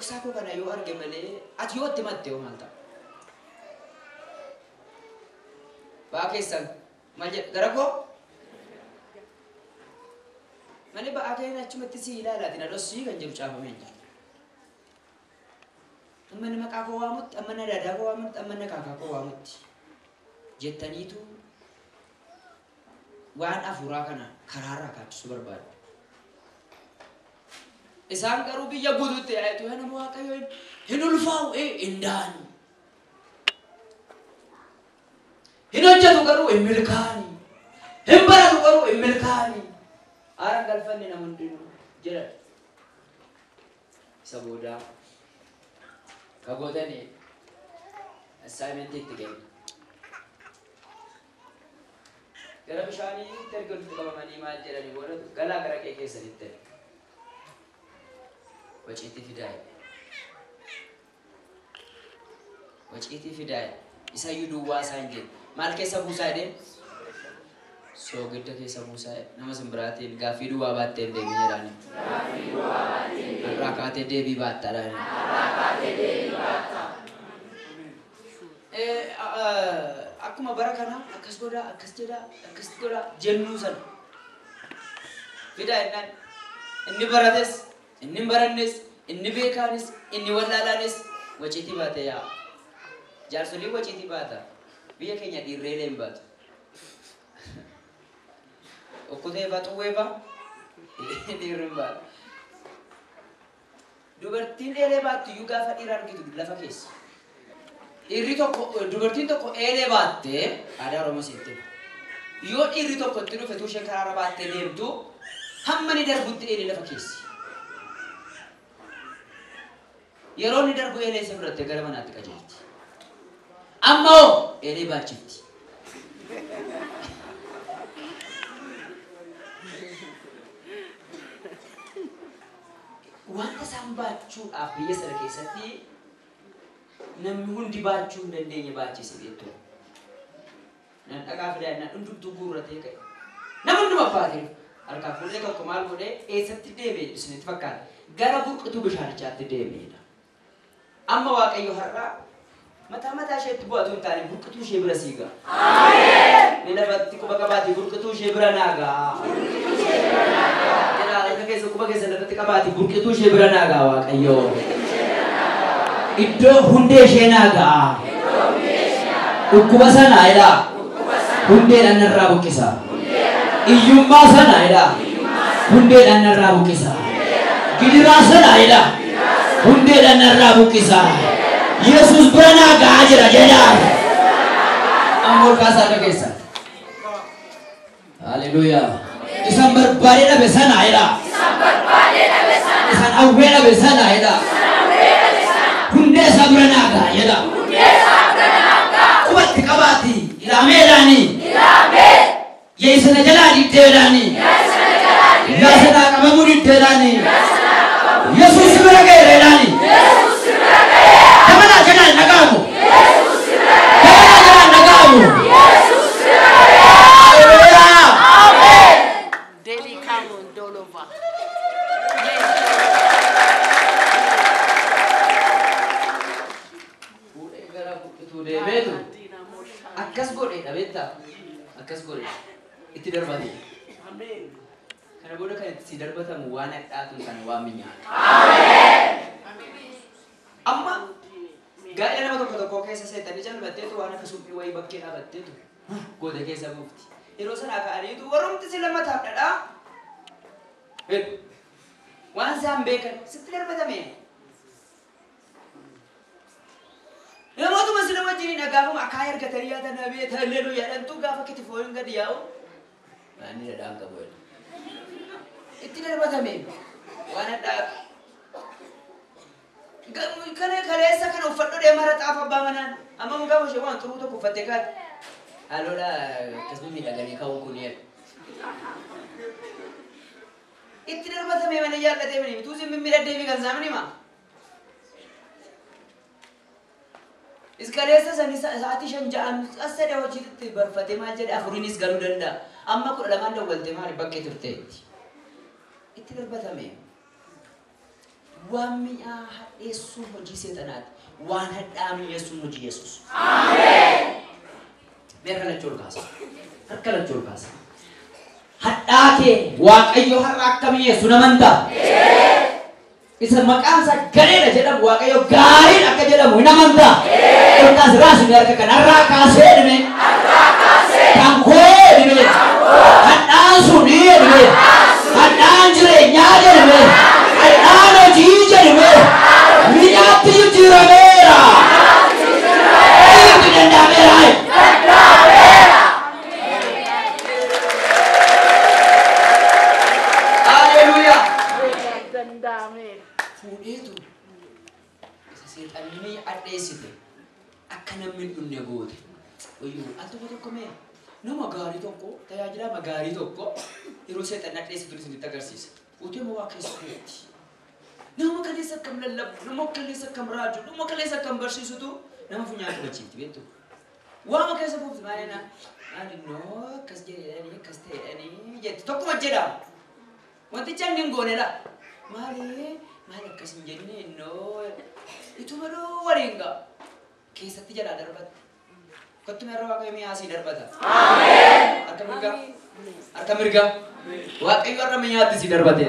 Dhoksaa koo kana yoo arge malee ati yoo itti matte yoo maal ta'a? Ba'aa keessan maal jedha gara koo? Malee ba'aa keenya achumatti si ilaalaati na dhossii kan jedhu caafamee hin jiru. Amma inni maqaa koo waamutti, amma inni daadaa koo waamutti, amma inni akaakaa koo waamutti jettaniitu waan afuuraa kana karaarraa kaachisuu barbaadu. Isaan garuu biyya guutuutti yaa'etu yaa nama Waaqayyoo hin ulfaa'u hin daanu. Hin hojjetu garuu hin milkaa'ani. Hin baratu garuu hin milkaa'ani. Aara galfanne nama hundinuu jedhan. Isa boodaa kagootanii assignmentii itti kennu. Gara bishaaniitti erga walitti qabamanii maal jedhanii boodatu galaa gara qe'ee keessanitti erga. Waciitii fidaa jedhe. Waciitii fidaa jedhe. Isayyuu duwwaa isaa hin jedhe. Maal keessa buusaa jedheen? Soogidda keessa buusaa jedhe. Nama simbiraatiin gaaffii duwwaa baattee hin deebiin jedhaani. Har'aa kaatee deebii baattaadhaan. Akkuma bara kana akkas godhaa, akkas jedhaa, akkas godhaa jennuu sana. Fidaa jennaan inni barates, inni hin barannes, inni beekaanis, inni wallaalaanis waciitii baate yaa'a. Jaarsoliin waciitii baata. Biyya keenya dhiirreelee hin baatu. Okkotee faa xuwwee faa dhiirri hin baatu. Dubartiin eelee baattu iyyuu gaafa dhiira argitu lafa keessa. Dhiirri tokko dubartiin tokko eelee baattee aadaa Oromoo sitti. Yoo dhiirri tokko itti dhufe tuu isheen karaarra baattee deemtu hamma inni darbutti eelee lafa keessi. Yeroo inni darbu eelee isa fudhattee gara manaatti qajeelti. Amma hoo eelee baachifti. Wanta isaan baachuudhaaf biyya sana keessatti namni hundi baachuu hin dandeenye baachise beektu. Nan dhagaa fidaa jennaan hundumtuu guurratee ka'e. Nama hunduma baatee harkaa fuudhee tokko maal godhee eessatti deebi'e isinitti fakkaata. Gara burqituu bishaanichaatti deebi'edha. Amma Waaqayyo har'aa mataa mataa isheetti bu'atu hin taane burqituu ishee bira sii ga'a. Mee lafatti quba qabaati burqituu ishee bira naa ga'a. Jedhaa harka keessa quba keessa lafatti qabaati burqituu ishee bira naa ga'a Waaqayyo. Iddoo hundee ishee naa ga'a. Dhukkuba sana jedhaa. Hundeedhaan narraa buqqisa. Iyyummaa sana jedhaa. Hundeedhaan narraa buqqisa. Gidiraa sana jedhaa. Hundeedhaan narraa buqqisa. Yesuus bira naa ga'aa jira jedhaa. Amma ol kaasaa harka keessa. Haleluuyaa. Isan barbaadee dhabe sana jedhaa. Isan hawwee dhabe sana jedhaa. Hundee isaa bira naa ga'a jedhaa. Qubatti qabaati ilaameedhaani. Yeessana jalaa diddeedhaani. Yaasanaa qabamuu diddeedhaani. Yesuus bira ga'eeredhaani. Dabalaa jalaan dhaga'amu. Dabalaa jalaan dhaga'amu. Haleluuyaa. Daily come on Dolova. Fuudhee gara burqituu deemeetu akkas godheedha beektaa? Akkas godhe itti darbate. Amen. Kana booda kan itti si darbatamu waan hadhaatuun kan waan minyaatu. Amma gaa'ela nama tokko tokko keessa seetanii calbatteetu waan akka suphii wayii bakkee dhaabatteetu goote keessa buufti. Yeroo sanaa ka'aniitu warrumti si lammataaf dhadhaa. Waan isaan beekan sitti darbatame. Namootuma sila wajjin gaafuma akaayii argatanii yaatan abeet halleluuyaa jedhantu gaafa kitifoon gadi yaa'u. Waan inni dhadhaan qabu jedhu. Itti darbatame waan hadhaa. Kana kaleessa kana uffadhu deema hara xaafa abbaa manaan. Amma mukaa ishee waan xuruu tokko uffattee kaate. Haloodha akkasuma miidhaganii ka'uun kun jedhu. Itti darbatame mana jaallatee mini mituu sin mimmiidhagdee fi kan saamni hima. Iskaleessa sani sa'aatii 5 6 as sadee hojiitti barfatee maal jedhe afuriinis galuu danda'a. Amma 12 dawwaltee maali bakkee turteetti. Itti darbatame. Waan mi'aa hadheessuun hojii seexanaati. Waan hadhaa mi'eessuun hojii Yesuus. Ameen. Mee harka lachuu ol kaasa. Harka lachuu ol kaasa. Hadhaa kee Waaqayyo har'a akka mi'eessu namantaa? Isa maqaan isaa gareedha jedhamu Waaqayyo gaariidha akka jedhamu hin amantaa? Ol kaasi raasuu harka kana har'aa kaasee dhime. Kan koo dhime. Hadhaan sun dhime. Hadhaan jireenyaa jedhame. Hadhaan hojii jedhame. Mi'aatti jijjiirameera. Itti danda'ameera. Haleluuyaa. Danda'ameera. Fuudheetu isa seexanni hadheessite akka namni hin dhunne goote. Wayyuu al tokko tokko mee nama gaarii tokko tajaajilama gaarii tokko yeroo seexanni hadheessitu isinitti agarsiisa. Utuu immoo waa keessa keetti. Nama kaleessa akkam lallabu, nama kaleessa akkam raaju, nama kaleessa akkam barsiisutu nama funyaan qabachiifti beektu. Waama keessa buufti maal jenna? Maali noo akkas jedhanii akkas ta'edhanii jetti tokkuma jedhama. Wanticha inni hin goonedha. Maali maal akkas hin jenne noo ituma doo waliin ga'a. Keessatti jalaa darbata. Kottuma irra Waaqayyo mi'aa asii darbata. Harka mirgaa. Harka mirgaa. Waaqayyo har'a mi'aatti sii darbate.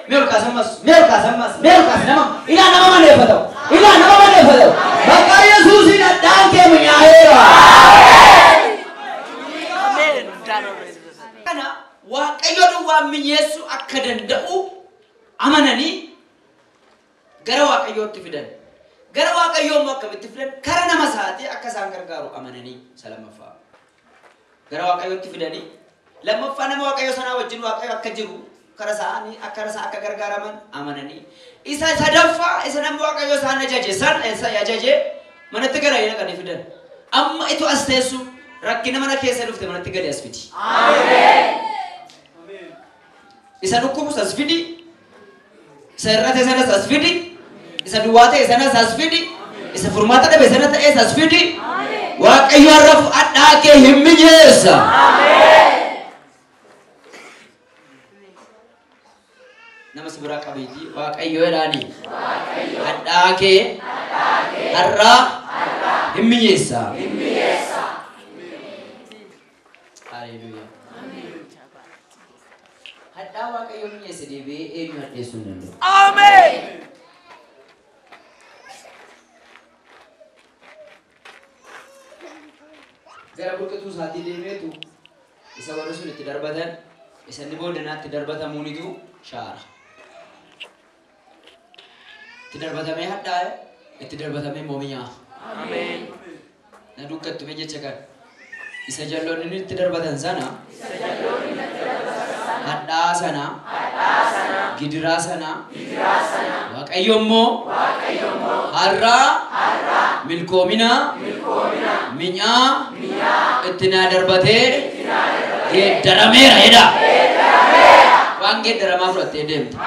Mee ol kaas ammas, mee ol kaas ammas, mee ol kaas nama. Ilaa nama maleeffatamu. Ilaa nama maleeffatamu. Maqaa Yesuusiin hadhaan kee mi'aayeera. Ameen. Danda'ameera. Kana Waaqayyo duwwaa mi'eessuu akka danda'u amananii gara Waaqayyootti fidan. Gara Waaqayyoo immoo akkamitti fidan? Kara nama isaatii akka isaan gargaaru amananii isa lammaffaa. Gara Waaqayyootti fidanii lammaffaa nama Waaqayyoo sanaa wajjin Waaqayyo akka jiru kara isaanii akka isaa akka gargaaraman amananii isa sadaffaa isa namni Waaqayyoo isaan ajaje san isa ajaje manatti galanii dhaqanii fidan. Amma itu as teessu rakkina mana keessa dhufte manatti gadi as fidi. Isa dhukkubus as fidi. Isa hir'ate sanas as fidi. Isa duwwaa ta'e sanas as fidi. Isa furmaata dhabe sana ta'es as fidi. Waaqayyo har'a hadhaa kee hin mijeessa. Nama si biraa qabeetii Waaqayyo jedhaanii. Hadhaa kee har'a hin mijeessa. Haleluuyaa. Hadhaa Waaqayyo mijeesse deebi'ee eenyu hadheessuu hin danda'u. Ameen. Gara burqituu isaatii deemeetu isa warri sun itti darbatan isa inni booddanaatti darbatamuunitu shaara. Itti darbatamee hadhaa'e itti darbatamee immoo mi'aa'a. Ameen. Na dukkattu mee jecha kana. Isa jalloonni inni itti darbatan sana hadhaa sana gidiraa sana Waaqayyo immoo har'a milkoomina mi'aa itti naa darbatee geeddarameera jedha. Waan geeddaramaa fudhattee deemta.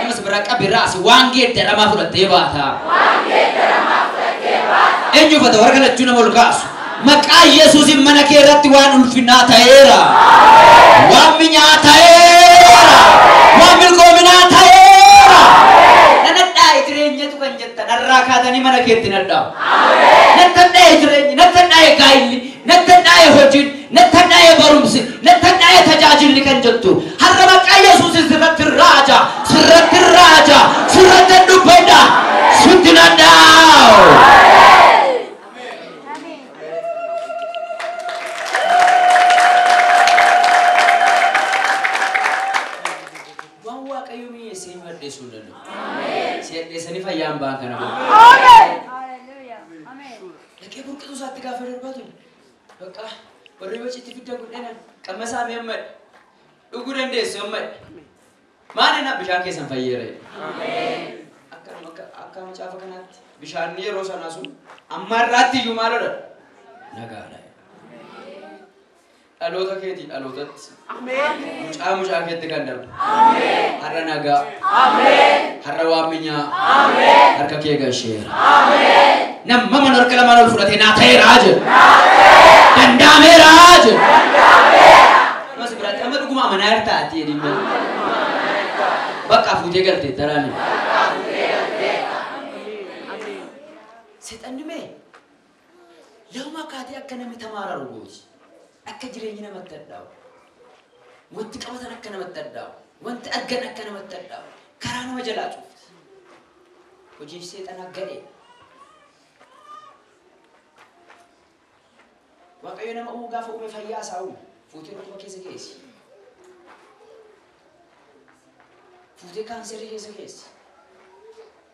Namas biraa qabi raasi waan geeddaramaa fudhattee baata. Eenyu uffata warra lachuu nama ol kaasu. Maqaa Yesuusiin mana kee irratti waan ulfinaa ta'eera. Waan mi'aa ta'eera. Waan milkoominaa ta'eera. Nanadhaa'e jireenyatu kan jettan har'aa kaatanii mana keetti nadhaa'u. Nattadhaa'e jireenyi, nattadhaa'e gaa'illi, nattadhaa'e hojiin, nattadhaa'e barumsi, nattadhaa'e tajaajilli kan jettu. Har'a maqaa Yesuusiin sirratti raaja, sirratti raaja, sirratti dubbadha, sitti nadhaa'u. Waan Waaqayyo mi'eessee hin hadheessuu hin danda'u. Si hadheessanii fayyaan ba'an kana booda. Dhaqee burqituu isaatti gaafa darbatu bakka warri waciitti fidda godhanan qammasaa mee ammadha. Dhuguu dandeessu ammadha. Maal inni bishaan keessan fayyeera jedhe. Akka macaafa kanaatti bishaan yeroo sanaa sun amma har'aatti iyyuu maal godha? Nagaadha. Dhaloota keetii dhalootatti. Ameen. Mucaa mucaa keetti kan darbu. Har'a nagaa. Har'a waan mi'aa. Harka kee gasheera. Namma mana harka lamaan ol fudhatee naa ta'eeraa jedhu. Danda'ameeraa jedhu. Nama si biraatti amma dhuguma amanaa jirta ati jedhii. Bakka fuutee galte taraani. Seexanni mee lama kaatee akka namni tamaararu gooti. Akka jireenyi namatti hadhaa'u. Wanti qabatan akka namatti hadhaa'u. Wanti argan akka namatti hadhaa'u. Karaa nama jalaa cufti. Hojiin seexanaa gadhee. Waaqayyo nama uumuu gaafa uume fayyaa isaa uume. Fuutee dhukkuba keessa geessi. Fuutee kaanserii keessa geessi.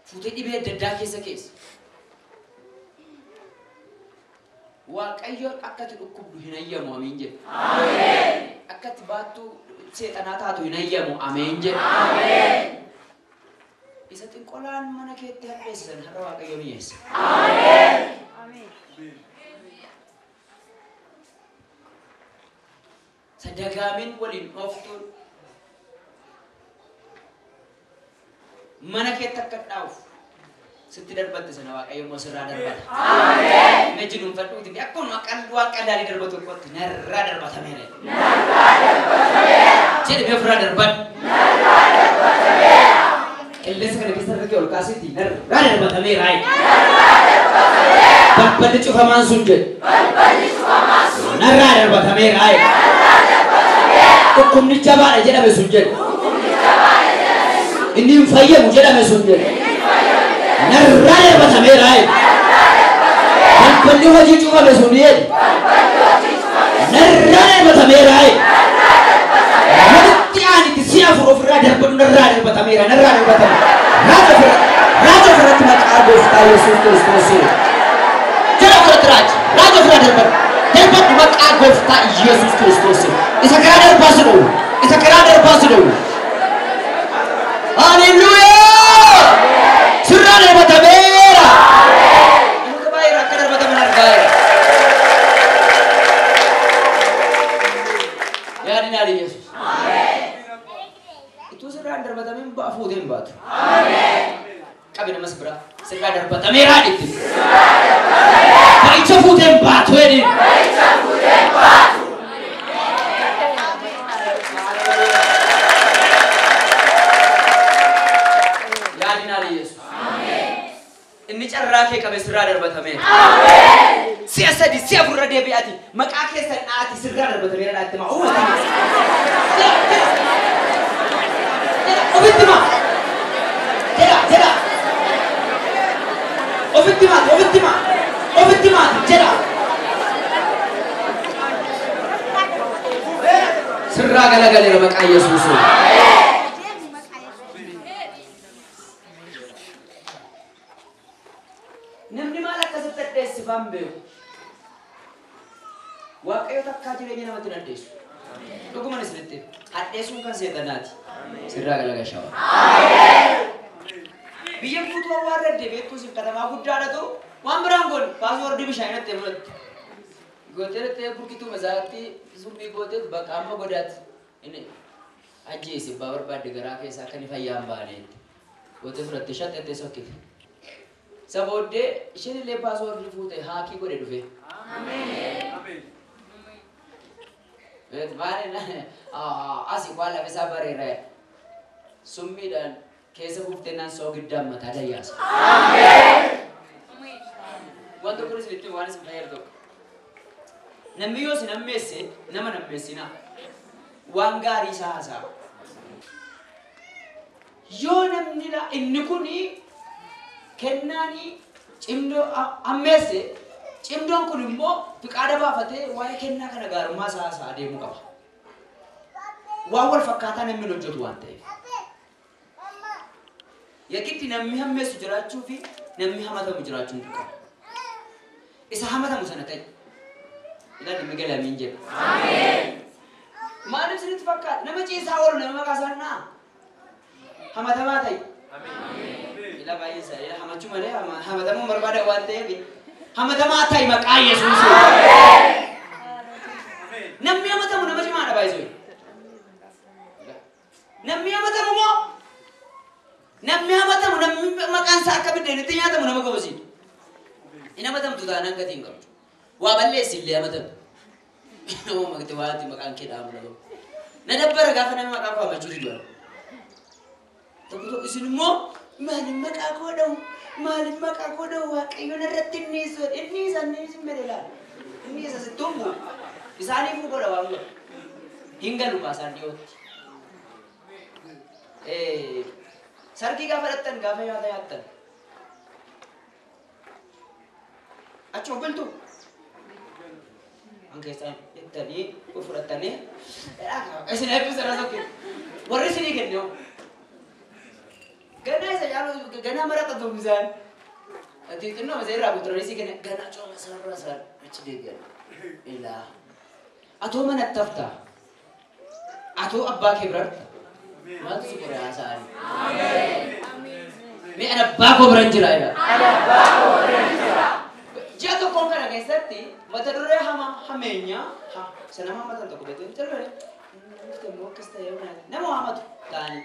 Fuutee dhibee adda addaa keessa geessi. Waaqayyoon akka ati dhukkubdu hin ayyamu amiin jedhe. Ameen. Akka ati baattuu seexanaa taatu hin ayyamu amiin jedhe. Ameen. Isa xinqolaan mana keetti hadheessisan har'a Waaqayyo mi'eessa. Ameen. Sadagaamin waliin dhooftuun mana keetti akka dhaa'uuf sitti darbatte sana Waaqayyo immoo sirraa darbata. Ameen. Meji dhuunfadhuuti akkuma waan qalaalii darbatu tokkotti narraa darbatameera. Narraa darbatameera. Jedhi mee ofirraa darbadhu. Narraa darbatameera. Qilleensa kana keessa harka kee ol kaasitti narraa darbatameera. Narraa darbatameera. Balballi cufamaan sun jedhu. Balballi cufamaan sun. Narraa darbatameera. Narraa darbatameera. Dhukkubni jabaadha jedhame sun jedhu. Dhukkubni jabaadha jedhame sun. Inni hin fayyamu jedhame sun jedhu. Narraa darbatameera. Balballi hojii cufame sun jedhu. Narraa darbatameera. Walitti aanitti si'a afur ofirraa darbadhu narraa darbatameera. Narraa darbatameera. Raaja ofirratti maqaa gooftaa Yesuus Kiristoosiin. Jala ofirratti raaji. Raaja ofirraa darbadhu. Darbadhu maqaa gooftaa Yesuus Kiristoosiin. Isa karaa darbaa si dhowwu. Isa karaa darbaa si dhowwu. Haleluuyaa! Sirraa darbatameera. Namoota baay'ee akka darbataman argaa jira. Yaadni naadhi Yesuus. Ituu sirraan darbatameen ba'a fuutee hin baatu. Qabi namas bira sirraa darbatameera itti. Ba'icha fuutee hin baatu jedhiin. Yaadni naadhi Yesuus. Inni carraa kee qabe sirraa darbatameera. Si'a sadi si'a afurra deebi'ati maqaa keessan dhaati sirraa darbatameera dhaatti maa uumatti. Ofitti maa. Jedha jedha. Ofitti maa ofitti maa ofitti maa jedha. Sirraa galagaleera maqaa Yesuusiin. Namni maal akkasitti addeessifaan beeku? Waaqayyo takkaa jireenya namatti hin addeessu. Dhuguman isinitti addeessuun kan seexanaati. Sirraa galagashawa. Biyya guutuu awwaarra beektuu sin katamaa guddaadhatu waan biraan goone paaswoordii bishaan irratti fudhatte. Gootee irratti burkituu masaatti summii gootee bakka amma godaatti inni ajjeese abbaa barbaadde garaa keessaa akka inni fayyaan baaneetti. Gootee fudhatte shaxxattee sokkite. Isa booddee isheen illee paaswoordii fuute haakii godhe dhufe. Maali asii waan lafa isaa bareera summiidhaan keessa buuftee naan soogiddaan mataa dayyaasa. Wanti kunis itti waan isin fayyadu tokko. Namni yoo isin ammeesse nama nammeessinaa. Waan gaarii isaa haasa'a. Yoo namni inni kuni kennaanii cimdoo ammeesse cimdoon kun immoo fiqaada baafatee waa'ee kennaa kana gaarummaa isaa haasa'a deemuu qaba. Waan wal fakkaataa namni hin hojjetu waan ta'eef. Yakitti namni hammeessu jiraachuu fi namni hamatamu jiraachuun qaba. Isa hamatamu sana ta'e. Ilaalli migalee amiin jedha. Maaliif isinitti fakkaata? Nama ciisaa oolu nama maqaa isaan naa. Hamatamaa ta'e. Ila baay'ee isaa ila hamachuu malee hamatamuu barbaada waan ta'eef hamatamaa ta'e maqaa Yesuusiin. Namni hamatamu nama cimaadha baay'isuu. Namni hamatamu moo namni hamatamu namni maqaan isaa akka biddeenitti nyaatamu nama gobasiidha. Hin hamatamtu taanaan gatii hin qabdu. Waa balleessi illee hamatamtu. Uumamti waanti maqaan kee dhaamu nama. Na dabbara gaafa namni maqaa koo hamachuu didu. Tokko tokko isin immoo maaliif maqaa koo dha'u? Maaliif maqaa koo dha'u? Waaqayyoon irratti inni isa inni isa inni isin bedela. Inni isa sitti humbu. Isaaniifuu godha waan godha. Hin galu kaasaan dhiyootti. Sargii gaafa dhattan gaafa nyaata nyaattan. Achuma bultu. An keessaan jettanii fudhattanii isin eebbisa sokke. Warri isinii kenne ganaa isa caalu ganaa maraxa tuumisaan. Xixinnoo isa irraa guuturanii sii kenne ganaa cooma sarara isaan achi deebi'an. Ilaa. Atoo manatti haftaa. Atoo abbaa kee bira hafta. Maaltu si qoree haasa'an? Mee ani abbaa koo biran jira jedha. Ji'a tokkoon kana keessatti mata duree hama hameenyaa isa nama hamatan tokko beektu jalbare akkas ta'ee nama hamatu ta'anii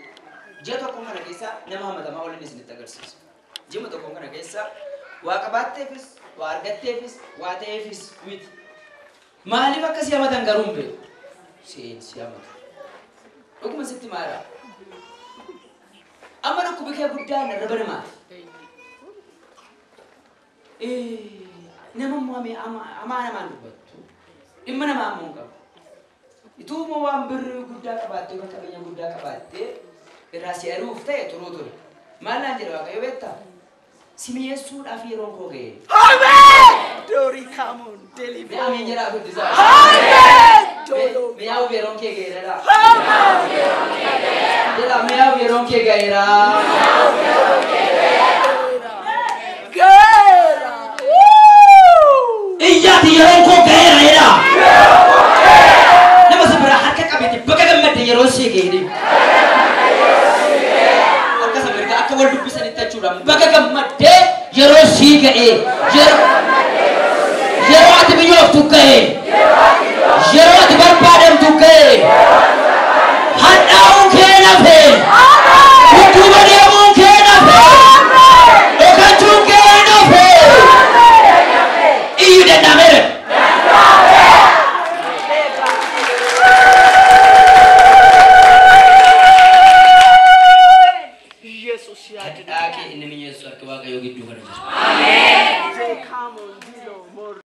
ji'a tokkoon kana keessa nama hamatamaa waliin isinitti agarsiisu. Ji'a tokkoon kana keessa waa qabaatteefis waa argatteefis waa ta'eefis miti. Maaliif akkasii hamatan garuu hin beeku? Seen si hamatu. Dhuguma sitti maara. Amma dhukkubi kee guddaan irra namaati. Nama immoo hamaa namaan dubbattu. Dhimma namaa ammoo hin qabu. Ituu immoo waan birrii guddaa qabaattee yookaan qabeenya guddaa qabaattee irraa si ari'uuf ta'e turuu ture. Maal naan jedha Waaqayyo beektaa? Si mi'eessuudhaaf yeroon koo ga'e. Amen. Glory, come on, deliver. Mee amiin jedhaa guddisaa. Amen. Dolo. Mi'aawuuf yeroon kee ga'eera. Amen. Jedhaa mi'aawuuf yeroon kee ga'eera. Gera. Woo. Iyyaati yeroon koo ga'eera jedhaa. Nama si biraa harka qabeeti baga gammadde yeroon sii ga'e. Harka isa mirgaa akka wal dubbisanitti jechuudha. Baga gammaddee yeroo sii ga'e. Yeroo ati biyyooftu ga'e. Yeroo ati barbaadamtu ga'e.